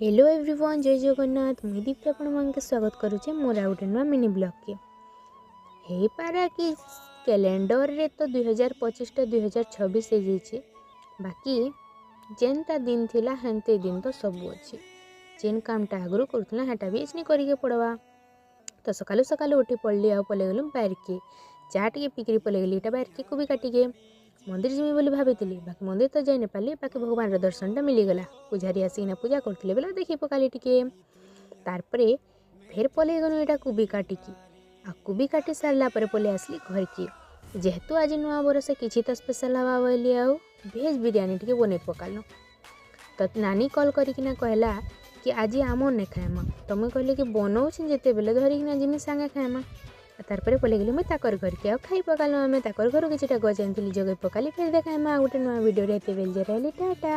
Hello everyone, ଜୟ ଜଗନ୍ନାଥ। ମୁଇଁ ଦୀପ୍ତି ଆପଣମାନଙ୍କୁ ସ୍ୱାଗତ କରୁଛେ ମୋର ଆଉ ଗୋଟେ ନୂଆ ମିନି ବ୍ଲଗ୍କେ। ହେଇପାରେ କି କ୍ୟାଲେଣ୍ଡରରେ ତ 2025ଟା 2026 ହେଇଯାଇଛେ, ବାକି ଯେନ୍ଟା ଦିନ ଥିଲା ହେନ୍ତେ ଦିନ ତ ସବୁ ଅଛି। ଯେନ୍ କାମଟା ଆଗରୁ କରୁଥିଲା, ହେଟା ବି ଏଛିନି କରିକେ ପଡ଼ବା। ତ ସକାଳୁ ସକାଳୁ ଉଠି ପଡ଼ିଲି ଆଉ ପଲେଇ ଗଲୁ ବାରିକେ। ଚା ଟିକେ ପିଇକିରି ପଲେଇଗଲି ଏଇଟା ବାରିକେ କୋବି କାଟିକେ। ମନ୍ଦିର ଯିମି ବୋଲି ଭାବିଥିଲି, ବାକି ମନ୍ଦିର ତ ଯାଇ ନାଇପାରିଲି, ବାକି ଭଗବାନର ଦର୍ଶନଟା ମିଳିଗଲା। ପୂଜାରୀ ଆସିକିନା ପୂଜା କରୁଥିଲେ ବେଲେ ଦେଖି ପକାଲି ଟିକେ। ତାରପରେ ଫେର୍ ପଲେଇ ଗଲୁ ଏଇଟା କୋବି କାଟିକି। ଆଉ କୋବି କାଟି ସାରିଲା ପରେ ପଲେଇ ଆସିଲି ଘରକେ। ଯେହେତୁ ଆଜି ନୂଆ ବରଷ, କିଛି ତ ସ୍ପେଶାଲ୍ ହେବା ବୋଲି ଆଉ ଭେଜ୍ ବିରିୟାନୀ ଟିକେ ବନେଇ ପକାଲୁ। ତ ନାନୀ କଲ୍ କରିକିନା କହିଲା କି ଆଜି ଆମର୍ ନେ ଖାଏମା। ତ ମୁଇଁ କହିଲି କି ବନଉଛେଁ ଯେତେବେଲେ ଧରିକିନା ଯିମି, ସାଙ୍ଗେ ଖାଏମା। ତାରପରେ ପଲେଇ ଗଲି ମୁଇଁ ତାକର ଘରକେ ଆଉ ଖାଇ ପକାଲୁ ଆମେ। ତାକର ଘରୁ କିଛିଟା ଗଜ ଆଣିଥିଲି, ଜଗେଇ ପକାଲି। ଫେର୍ ଦେଖା ହେମା ଆଉ ଗୋଟେ ନୂଆ ଭିଡ଼ିଓରେ। ଏତେ ବେଲ୍ ଯେ ରହିଲି, ଟାଟା।